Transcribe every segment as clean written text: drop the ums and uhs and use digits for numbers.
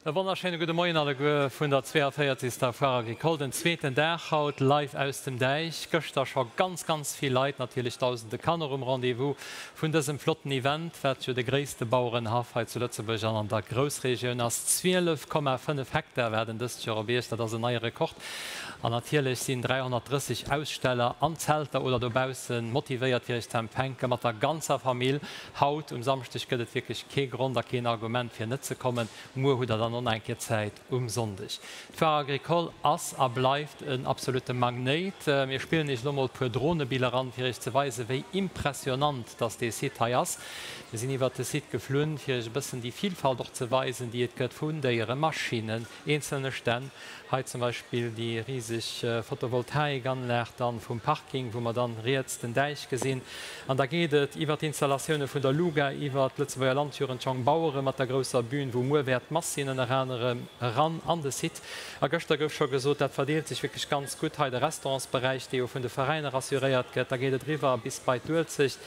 E wonnerschéine gudde Moien alleguer vun der 42. Foire Agricole, den zweeten Dag haut live aus dem Däich. Gëschter scho ganz, ganz vill Leit, natierlech dausende Kanner um Rendez-vous vun dësem flotten Event, wat jo de gréisste Bauerenhaff hei zu Lëtzebuerg an an der Groussregioun ass. 12,5 Hektar waarden dëst Joer op Iech, dat ass en neie Rekord. An natierlech sinn 330 Aussteller an Zelter oder dobaussen motivéiert fir Iech ze empfänke mat der ganzer Famill. Haut um Samschdeg gëtt et wierklech kee Grond a keen Argument fir net ze kommen. Muer hutt der dann och nach eng Kéier Zäit um Sonndeg. D'Foire Agricole ass a bleift en absolutte Magnéit. Mir spillen iech elo mol puer Dronebiller an, fir iech ze weisen, wéi impressionant dass dee Site hei ass. Mir sinn iwwert de Site geflunn, fir iech e bëssen déi Vilfalt och ze weisen, déi et gëtt vun Déieren, Maschinnen, eenzelne Stänn. Hei zum Beispill déi riseg Photovoltaikanlag dann vum Parking, wou mer dann riets den Däich gesinn. An da geet et iwwer d'Installatioune vun der LUGA, iwwer d'Lëtzebuerger Landjugend, d'Jonk Bauere mat der grousser Bühn, wou muer wäert d'Mass sinn, ënner anerem, eran an de Site. A gëschter gouf scho gesot, dat verdeelt sech wierklech ganz gutt hei, de Restaurantsberäich, dee jo vun de Veräiner assuréiert gëtt. Da geet et eriwwer bis bei d'Uelzecht,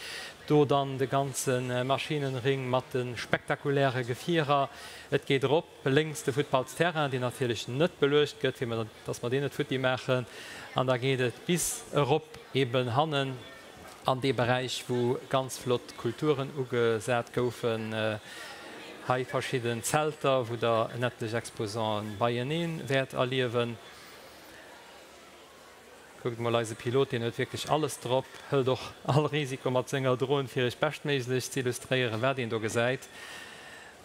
do dann de ganze Maschinenring mat de spektakuläre Gefierer. Et geet erop. Lénks de Futtballsterrain, deen natierlech net beluecht gëtt, fir dass mer deen net futti maachen. An da geet et bis erop eben hannen an dee Beräich, wou ganz flott Kulturen ugesat goufen. Hei verschidden Zelter, wou Der en etlech Exposanten beienee wäert erliewen. Kuckt mol eise Pilot, deen huet wierklech alles drop, hëlt och all Risiko mat senger Dron, fir iech beschtméiglech ze illustréieren, wat een do gesäit.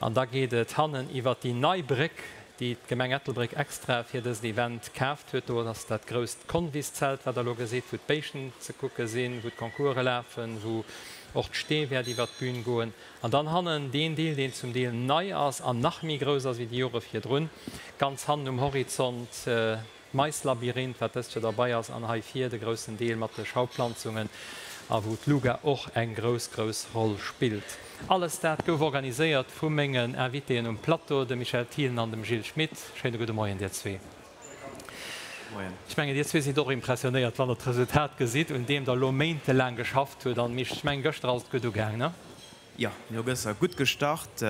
An da geet et hannen iwwert déi nei Bréck, déi d'Gemeng Ettelbréck extra fir dësen Event kaaft huet. Do ass dat grousst Conviszelt, wat der elo gesitt, wou d'Béischten ze kucke sinn, wou d'Concourse lafen, wou och d'Stee wäert iwwert d'Bün goen. An dann hannen deen Deel, deen zum Deel nei ass an nach méi grouss ass wéi déi Jore virdrun, ganz hannen um Horizont, D'Maislabyrinth, wat dëst Joer derbei ass, an hei vir de groussen Deel mat de Schauplanzungen a wou d'Luga och eng grouss, grouss Roll spillt. Alles dat gouf organiséiert vu mengen Invitéen um Plateau, dem Michel Thielen an dem Gilles Schmit. Schéine gudde Moien dir zwee. Moien. Ech mengen, dir zwee sidd och impressionéiert, wann der d'Resultat gesitt, un deem der elo méintelaang geschafft hutt. An Mich, ech mengen, gëschter ass et gutt ugaang, ne? Jo, mir hu gëschter gutt gestart.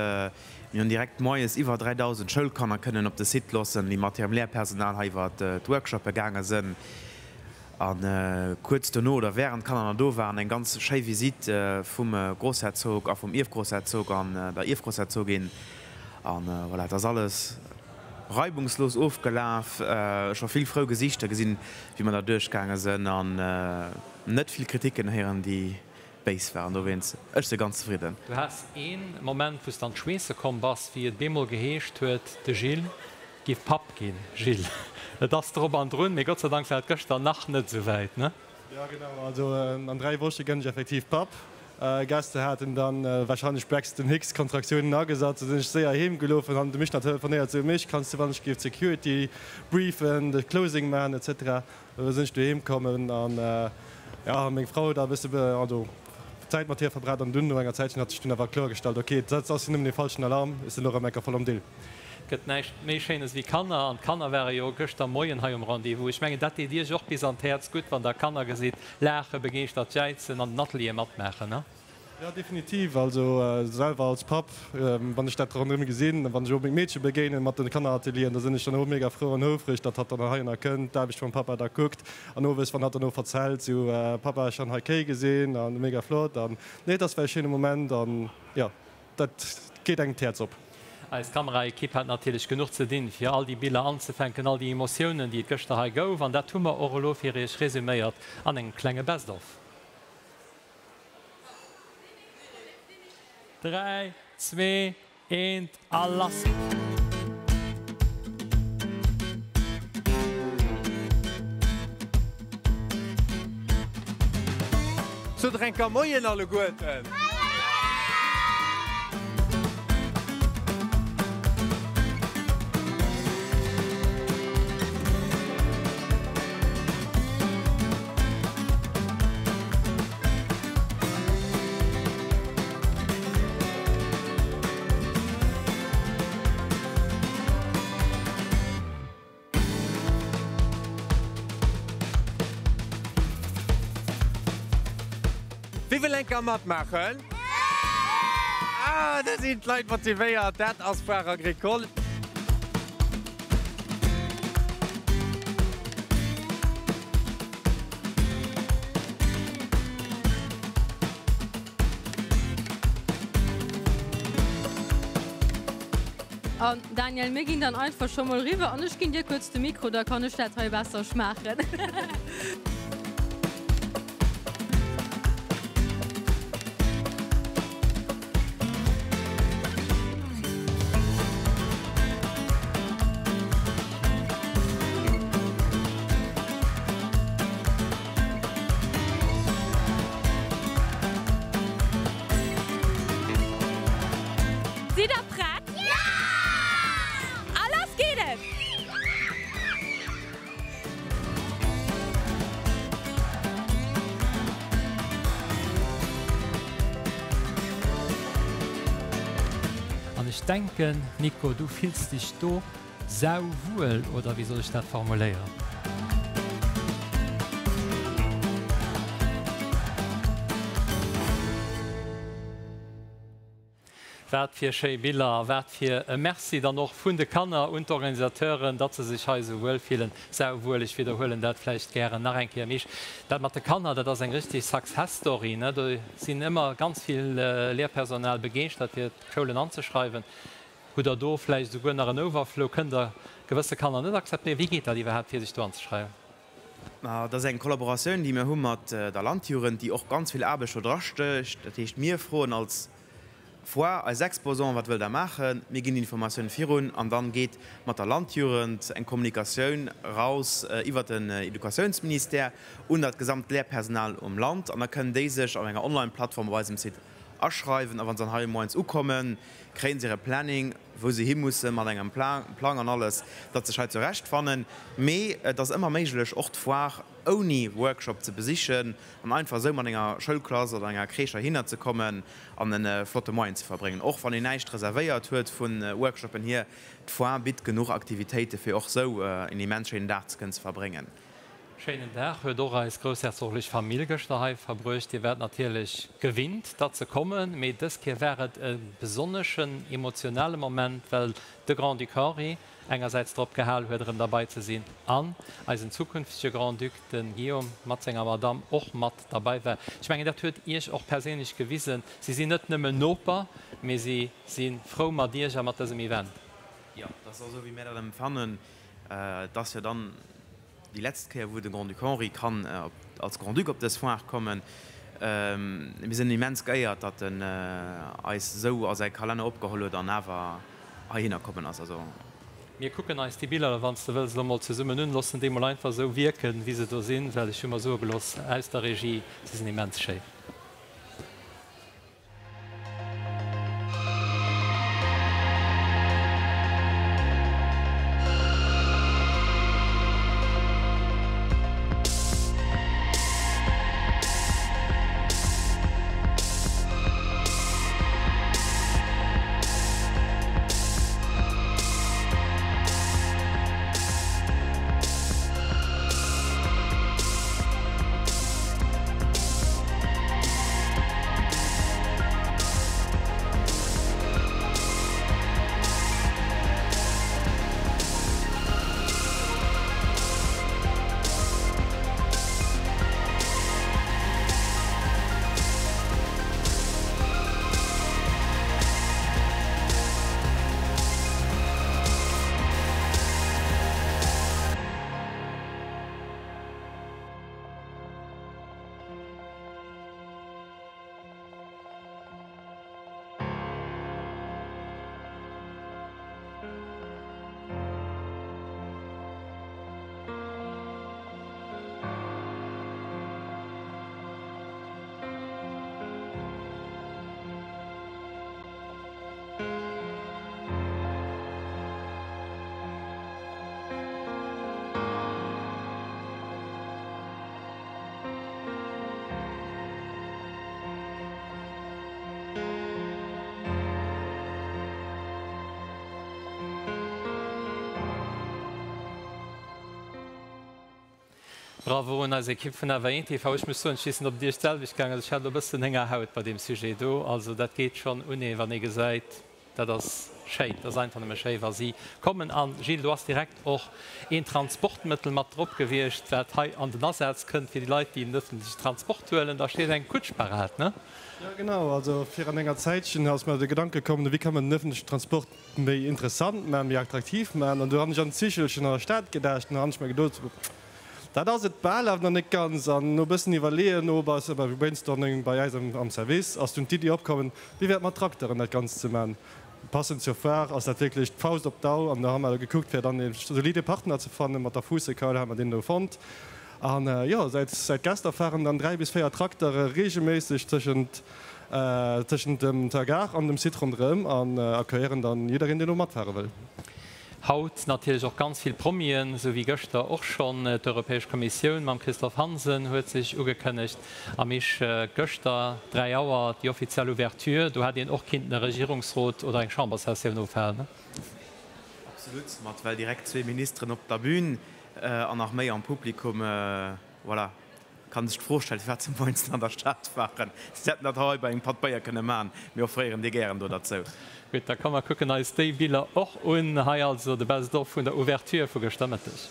Mir hunn direkt moies iwwer 3.000 Schoulkanner kënnen op de Site loossen, déi mat hirem Lehrpersonal hei iwwer d'Workshoppe gaange sënn. A kuerz dono oder wärend d'Kanner nach do waren, eng ganz schéi Visite vum Grossherzog a vum Ierfgrossherzog an der Ierfgrossherzogin. An voilà, et ass alles reibungslos ofgelaf. Ech hu vill frou Gesiichter gesinn, wéi mer da duerchgaange sënn an net vill Kriticken héieren, déi béis waren. Dowéinst, ech si ganz zefridden. Du has een Moment wou s de an d'Schweesse komm bass, wéi et bemol geheescht huet, de Gilles giff Papp ginn. Gilles, et ass drop an drun, mee Gott sei Dank war et gëschter nach net esou wäit, ne? Jo genau, also an 3 Woche gënn ech effektiv Papp. Gester haten dann wahrscheinlech Braxton Hicks Kontraktiounen agesat, sou sinn ech séier heem geloof an han de Mich nach telefonéiert, sou Mich, kanns du wann ech géif d'Security briefen, de Closing man etc. Da sinn ech doheem kommen an jo, hu meng Frau da e bësse also Zäit mat hir verbrat an dunn no enger Zäitchen hat sech dunn awer kloer gestallt, ok, dat ass jo nëmmen ee falschen Alarm, ech sinn elo erëm enker voll am Dill. Gëtt näischt méi Schéines wéi Kanner an d'Kanner ware jo gëschter Moien hei um Rendez-vous. Ech mengen dat deet Iech och bis an d'Häerz gutt, wann der Kanner gesitt laachen, begeeschtert jäizen an den Ateliere matmaachen, ne? Jo definitiv, also selwer als Papp, wann ech dat ronderëm gesinn, wann ech och meng Meedche begéinen mat de Kanneratelieren, da sinn ech dann och mega frou an houfreg, datt hatt dann heihinner kënnt, d'Aarbecht vum Pappa da kuckt an owes wann hatt dann och verzählt, sou Pappa ech han hei Kéi gesinn an mega flott an nee et ass war e schéine Moment an jo dat geet engem d'Häerz op. Eis Kameraekipp hat natierlech genuch ze dinn, fir all déi Biller anzefänken, all déi Emotiounen, déi et gëschter hei gouf an dat hu mer och elo fir iech resüméiert an engem klenge Best of. 3, 2, 1 a lass! Sot der enker Moien alleguerten! Wie wëll enker matmaachen? Ah, da sinn d'Leit motivéiert. Dat ass Foire Agricole. An Daniel, mir ginn dann einfach scho mol riwwer an ech ginn dir kuerz de Mikro, da kann ech dat hei besser schmaachen. Sidd der prett? Jo! A lass geet et! An ech denken, Nico, du fills dech do sauwuel, oder wéi soll ech dat formuléieren? Wat fir schéi Biller a wat fir e Merci dann och vun de Kanner un d'Organisateuren, datt se sech hei esou wuel fillen. Sauwuel, ech widderhuelen dat vläicht gären nach eng Kéier, Misch. Dat mat de Kanner, dat ass eng richtig Success Story, ne? Do sinn ëmmer ganz vill Lehrpersonal begeeschtert, fir d'Schoulen anzeschreiwen. Hutt Der do vläicht esouguer nach en Overflow? Kënnt Der gewësse Kanner net akzeptéieren? Wéi geet dat iwwerhaapt, fir sech do anzeschreiwen? Ma dat ass eng Kollaboratioun, déi mir hu mat der Landjugend, déi och ganz vill Aarbecht do drastécht. Dat heescht, mir froen als Foire eis Exposanten, Wat wëllt Der maachen? Mir ginn d'Informatioun virun an dann geet mat der Landjugend eng Kommunikatioun raus iwwert den Educatiounsministère un dat gesamt Lehrpersonal um Land an da kënnen déi sech op enger Online-Plattform op eisem Site aschreiwen a wa se dann hei moies ukommen, kréien se hire Planning, wou se hi mussen, mat engem Plang an alles, datt sech hei zurecht fannen. Mee et ass ëmmer méiglech, och d'Foire ouni Workshop ze besichen an einfach esou mat enger Schoulklass oder enger Crèche heihinner ze kommen an e flotte Moien ze verbréngen. Och wann een näischt reservéiert huet vu Workshopen hier, d'Foire bitt genuch Aktivitéite fir och esou en immens schéinen Dag ze kënnen ze verbréngen. Schéinen Dag huet och eis groussherzoglech Famill gëschter hei verbruecht. Dir waart natierlech gewinnt dat ze kommen, mee dës Kéier war et e besonneschen emotionale Moment, well de Grand-Duc Henri engersäits drop gehal huet erëm derbei ze sinn an eisen zukünftege Grand-Duc, de Guillaume, mat senger Madamm och mat derbei war. Ech mengen dat huet Iech och perséinlech gewisen, si sinn net nëmmen Noper, mee si si frou mat Iech a mat dësem Event. Jo, dat ass och esou wéi mär dat empfannen. Et ass jo dann Déi letzt Kéier wou de Grand-Duc Henri kann als Grand-Duc op dës Foire kommen. Mir sinn immens geéiert, datt en eis esou a säi Kalenner opgeholl huet an awer heihinner kommen ass. Also. Mir kucken eis déi Biller, wann s de wëlls, elo mol zesummen un. Loossen déi mol einfach esou wierken, wéi se do sinn, well ech hu mer soe gelooss aus der Regie, se sinn immens schéin. Bravo un eis Ekipp vun Awer TV. Ech muss soen, ech weess net, ob et Iech d'selwecht gaang ass, ech hat elo e bëssen Héngerhaut bei deem Sujet do. Also dat geet schonn un ee, wann ee gesäit, dat ass. schéin, et ass einfach nëmme schéi wa si kommen. An Gilles, do ass direkt och een Transportmëttel mat drop gewiescht, wat hei an den Asaz kënnt fir déi Leit, déi den ëffentlechen Transport huelen. Da steet eng Kutsch parat, ne? Jo genau, also virun enger Zäitchen ass mer de Gedanke komm, wéi kann man den ëffentlechen Transport méi interessant man, méi attraktiv man. An du han ech an d'Zichelchen an der Stad gedacht an du han ech mer gedocht, dat ass et bal, awer nach net ganz. An no bëssen iwwerleeën, no bei Brainstorming bei eis am Service ass dunn d'Iddi opkommen, wéi wär et mat Trakteren dat Ganzt ze man. Passend zur Foire ass dat wierklech d'Faust op d'Au an da hu mer gekuckt fir dann ee solide Partner ze fannen. Mat der Fuussekaul hu mer deen do fonnt an jo säit säit gester fahren dann 3 bis 4 Traktere regelméisseg tëschent tëschent dem der Gare an dem Site ronderëm an accueillieren dann jiddereen deen do matfare wëll. Haut natierlech och ganz vill Promien, esou wéi gëschter och schonn. D'Europäesch Kommissioun mam Christophe Hansen huet sech ugekënnegt. A Mich, gëschter 3 Auer déi offiziell Ouverture. Do hätt een och kinnten e Regierungsrot oder eng Chamberssessioun ofhalen, ne? Absolut, mat well direkt zwee Ministeren op der Bühn an nach méi am Publikum. Voilà. Kann sech d'Fro stellen, firwat se moies an der Stad waren. Se hätten dat hei bei engem Patt Béier kënne maachen. Mir offréieren dir gären do derzou. Gutt, da komm mer kucken eis déi Biller och un. Hei also de Best of vun der Ouverture vu gëschter Mëtteg.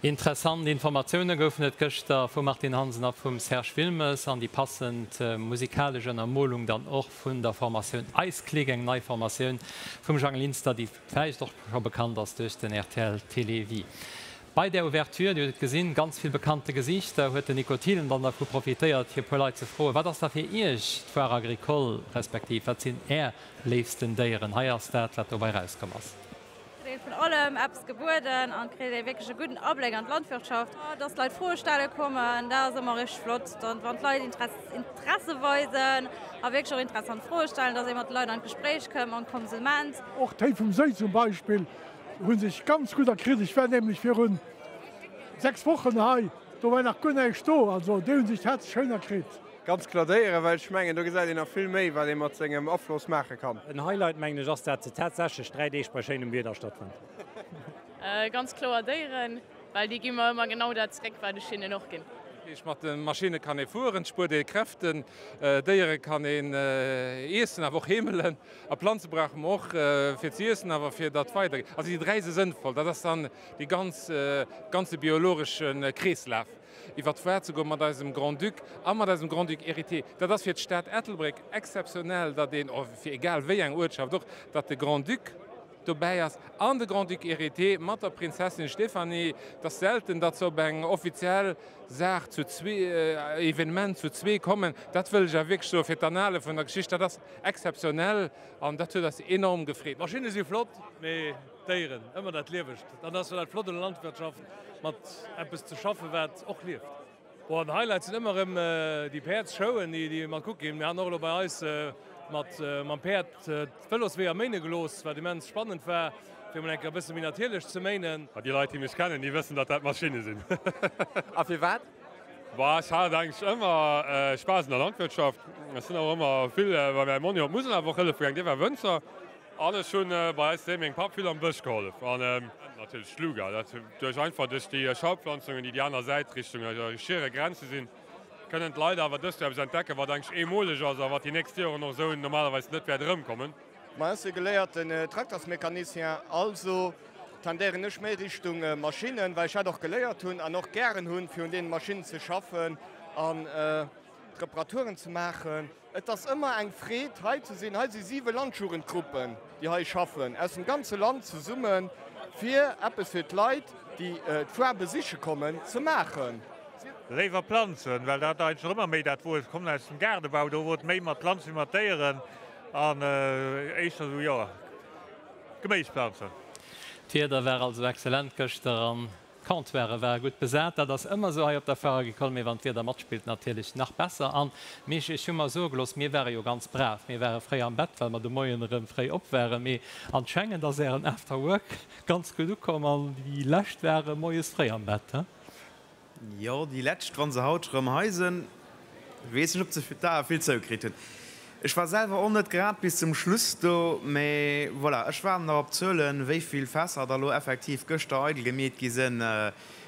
Interessant Informatioune goufen et gëschter vum Martine Hansen a vum Serge Wilmes an déi passend musikalesch Ënnermolung dann och vun der Formatioun Eisklick, eng nei Formatioun vum Jang Linster, déi vläicht och scho bekannt ass duerch den rtl Télévie. Bei där Ouverture, Dir hutt et gesinn, ganz vill bekannte Gesiichter, huet den Nico Thielen dann dervu profitéiert, fir e puer Leit ze froen, Wat ass da fir Iech d'Foire Agricole, respektiv wat sinn Är léifsten Déieren? Hei ass dat, wat dobäi erauskomm ass. Kritt ee vun allem eppes gebueden an kritt ee wierklech e gudden Abléck an d'Landwirtschaft. Dass d'Leit Froe stelle kommen, dat ass ëmmer richteg flott. Dann wann d'Leit Interesse weisen a wierklech och interessant Froe stellen, dass ee mat de Leit an d'Gespréich kënnt, mam Konsument. Och d'Héi vum Séi zum Beispill hu sech ganz gutt erkritt. Ech war nämlech virun 6 Wochen hei, do war nach guer näischt do. Also déi hu sech tatsächlech schéin erkritt. Ganz kloer Déieren, well ech mengen, do gesäit een nach vill méi, wat ee mat sengem Afloss maache kann. En Highlight, mengen ech, ass dat se tatsächlech 3 Deeg bei schéinem Wieder stattfënnt. Ganz kloer Déieren, well déi gi mer ëmmer genau dat zréck, wat ech hinnen och ginn. Dat heescht, mat de Maschinne kann ee fueren, et spuert ee Kräften, Déiere kann een iessen, awer och heemelen. A Planze brauche mer och fir ze iessen, awer fir datt weidergeet. Also déi 3 si sënnvoll, dat ass dann dee ganz ganze biologesche Kreeslaf. Iwwer d'Foire ze goen mat eisem Grand-Duc a mat eisem Grand-Duc héritier, dat ass fir d'Stad Ettelbréck exzeptionell, datt een, oh, fir egal wéi eng Uertschaft och, datt de Grand-Duc dobäi ass an de Grand-Duc héritier mat der Prinzessin Stéphanie. Et ass selten, datt se op eng offiziell Saach zu zwee, Evenement zu zwee kommen. Dat wëll ech awer wierklech soen, fir d'Annale vun der Geschicht, dat ass exzeptionell an dat huet eis enorm gefreet. D'Maschinne si flott, mee D'Déieren, ëmmer dat Liewegt. Dat ass jo dat Flott un der Landwirtschaft, mat eppes ze schaffen, wat och lieft. Bon, an Highlights sinn ëmmer erëm déi Päerdsshowen, déi déi mat kucke ginn. Mir han och elo bei eis mat mam Päerd d'Vëlosweeër méine gelooss, wat immens spannend war, fir emol eng Kéier e bësse méi natierlech ze méinen. Déi Leit, déi mech kennen, déi wëssen, datt dat Maschinne sinn. A firwat? Bah, ech hat eigentlech ëmmer Spaass un der Landwirtschaft. Ech sinn och ëmmer vill bei mäi Monni op d'Musel awer och hëllefe gaangen, dee war Wënzer. An ech hunn bei eis doheem mengem Papp vill am Bësch gehollef. An natierlech d'Luga, dat duerch einfach duerch déi Schaupflanzungen, déi déi aner Säit Richtung Schiere Grenze sinn, kënnen d'Leit awer dëst Joer eppes entdecken, wat eigentlech eemoleg ass a wat déi nächst Joren och esou normalerweis net wäert erëmkommen. Ma ech si geléierten Traktersmecanicien, also. Tendéieren ech méi Richtung Maschinnen, well ech dat och geléiert hunn an och gären hunn, fir un deene Maschinnen ze schaffen an Reparaturen ze maachen. Et ass ëmmer eng Freed hei ze sinn. Hei si siwe Landjugendgruppen, déi hei schaffen, aus dem ganze Land zesummen, fir eppes fir d'Leit, déi d'Foire besiche kommen, ze maachen. Léiwer Planzen, well dat eigentlech och ëmmer méi dat wor. Ech kommen aus dem Gaardebau, do wor et méi mat Planzen wéi mat Déieren an éischter esou, jo, Geméisplanzen. D'Wieder war also excellent gëschter an d'Comptoiren ware gutt besat. Dat ass ëmmer esou hei op der Foire Agricole, mee wann d'Wieder matspillt natierlech nach besser. An Misch, ech hu mer soe gelooss, mir ware jo ganz brav, mir ware fréi am Bett, well mer de Moien erëm fréi op waren, mee anschengend ass ären After Work ganz gutt ukomm an déi lescht ware moies fréi am Bett, he? Jo, déi lescht, wa se haut rëm hei sinn, weess ech, ob se d'Ae vill zoukritt hunn. Ech war selwer och net grad bis zum Schluss do, mä voilà, ech waarden nach op d'Zuelen, wéi vill Fässer da lo effektiv gëschter eidel gemeet gi sinn.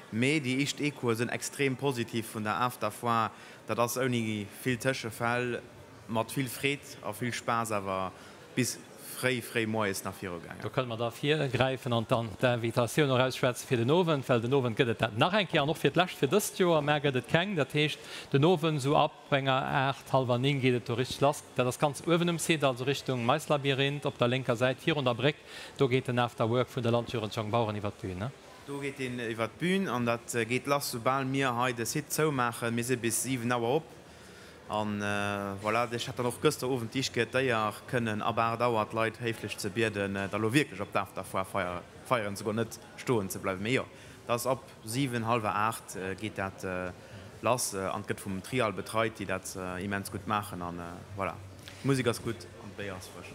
Mee déi éischt Echoe sinn extrem positiv vun der After-Foire. Dat ass ouni vill Tëschefäll, mat vill Freed a vill Spaass awer bis fréi, fréi moies nach viru gaangen. Do kënne mer da virgräifen an dann d'Invitatioun och ausschwätze fir den Owend, well den Owend gëtt et dat nach eng Kéier an och fir d'lescht fir dëst Joer, mä gëtt et keng. Dat heescht, den Owend esou ab enger 8, hallwer 9 geet et do richteg lass. Dat ass ganz uewen um Site, also Richtung Maislabyrinth op der lénker Säit virun der Bréck. Do geet den After Work vun der Landjugend Jongbaueren iwwer d'Bün. Do geet deen iwwer d'Bün an dat geet lass soubal mir hei de Site zoumaachen. Mir si bis 7 Auer op. An voilà, ech hat dann och gëster Owend d'Ischgär d'Éier kënnen ab 8 Auer d'Leit héiflech ze bieden, da lo wierklech op d'Afterfoire feieren ze goen, net stoen ze bleiwen. Mee jo, dat ass ab 7, hallwer 8 geet dat lass an et gëtt vum Trial betreit, déi dat immens gutt maachen. An voilà, d'Musek ass gutt an d'Béier ass frësch.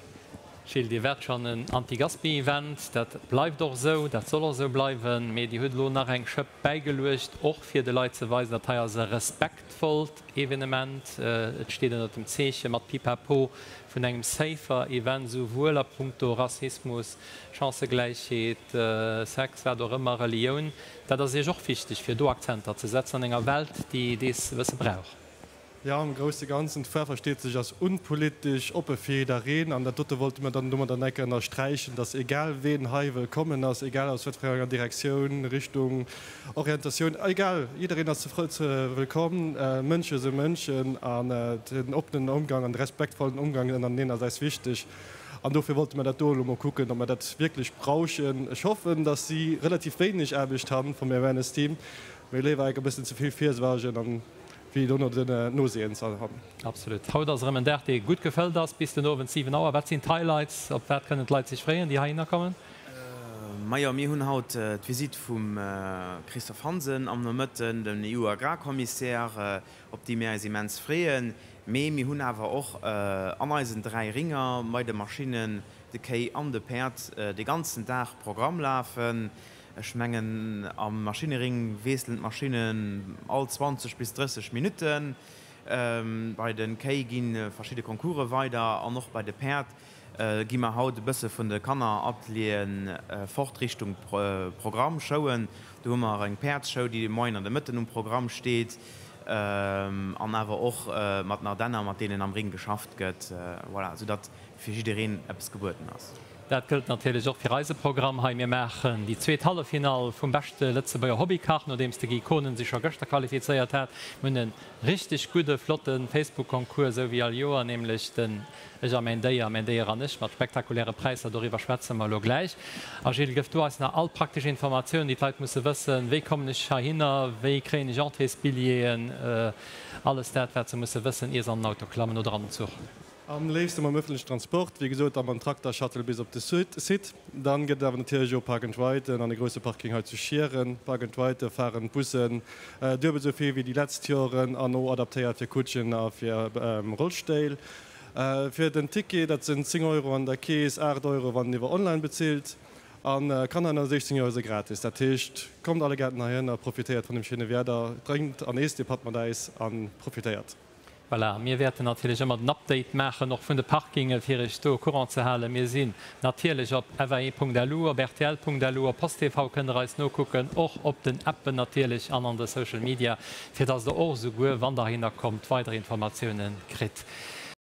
Gilles, Dir waart schonn en Anti-Gaspi-Event, dat bleift och esou, dat soll och esou bleiwen, mee Dir hutt elo nach eng Schëpp bäigeluecht, och fir de Leit ze weisen, dat hei ass e respektvollt Evenement. Et steet ënnert dem Zeeche mat Pipapo vun engem safer Event, souwuel a punkto Rassismus, Chancëgläichheet, Sex, wat och ëmmer, Relioun. Dat ass Iech och wichteg, fir do Akzenter ze setzen an enger Welt, déi dees e bësse brauch. Jo, am grousse Ganzen. D'Foire versteet sech als unpolitesch, oppe fir jiddereen. An dat dote wollte mir dann domadder enk ënnersträichen, dass egal ween hei wëllkommen ass, egal aus wat fir enger Direktioun, Richtung, Orientatioun, egal, jiddereen ass wëllkomm. Mënsche si Mënschen an den oppenen Ëmgang an de respektvollen Ëmgang ënnerteneen ass eis wichteg. An dofir wollte mir dat do elo mol kucken, ob mir dat wierklech brauchen. Ech hoffen, dass si relativ wéineg Aarbecht han vum Awareness Team, mee léiwer enk e bëssen ze vill virsuergen an wéi dono den Noseeën ze han. Absolut. Haut ass erëm en Dag, dee gutt gefëllt ass, bis den Owend 7 Auer. Wat sinn d'Highlights? Op wat kënnen d'Leit sech freeën, déi heihinner kommen? Majo, mir hunn haut d'Visitt vum Christophe Hansen am Nomëtten, dem EU-Agrarkommissär, op déi mir eis immens freeën. Mee mir hunn awer och an eisen 3 Ringer, bei de Maschinnen, de Kéi an de Päerd, de ganzen Dag Programm lafen. Ech mengen, am Maschinering wiesselen d'Maschinnen all 20 bis 30 Minutten. Bei de Kéi gi verschidde Concourse weider an och bei de Päerd gi mer haut e bësse vun de Kanneratelieren fort Richtung Programm, Showen. Do hu mer eng Päerdsshow, déi de Moien an de Mëtten um Programm steet an awer och mat den Ardenner, mat deenen am Ring geschafft gëtt. Voilà, soudatt fir jiddereen eppes gebueden ass. Dat gëllt natierlech och fir eise Programm hei. Mir maachen déi zweet Halleffinall vum beschte Lëtzebuerger Hobbykach, nodeems de Guy Kohnen sech scho gëschter qualifizéiert hat. Mir hunn e richteg gudde, flotte Facebook-Concours, esou wéi all Joer, nämlech den Ech a mäin Déier, mäin Déier an ech, mat spektakuläre Präisser. Doriwwer schwätze mer elo gläich. A Gilles, gëff du eis nach all d'praktesch Informatiounen, déi d'Leit musse wëssen. Wéi kommen ech heihinner? Wéi kréien ech Entréesbilleten? Alles dat, wat se musse wëssen, ier se an den Auto klammen oder an den Zuch. Am léifste mam ëffentlechen Transport, wéi gesot, a mam Trakter-Shuttle bis op de Site. Dann gëtt et awer natierlech och Park and Riden an e grousse Parking hei zu Schieren. Park and Ride fahren d'Bussen duebel esou vill wéi déi letzt Joren an och adaptéiert fir Kutschen a fir Rollstéil. Fir den Ticket, dat sinn 10 Euro an der Kees, 8 Euro wann een iwwer online bezilt. A Kanner ënner 16 Joer si gratis. Dat heescht, kommt allegerten heihinner, profitéiert vun dem schéine Wieder, drénkt an eesst ee Patt mat äis a profitéiert. Voilà, mir wäerten natierlech ëmmer den Update maachen, och vun de Parkinge fir Iech do au courant ze halen. Mir sinn natierlech op fae.lu, op rtl.lu, op Post TV kënnt der eis nokucken, och op den Appen natierlech an an de Social Media, fir dass der och esouguer, wann der heihinner kommt, weider Informatiounen kritt.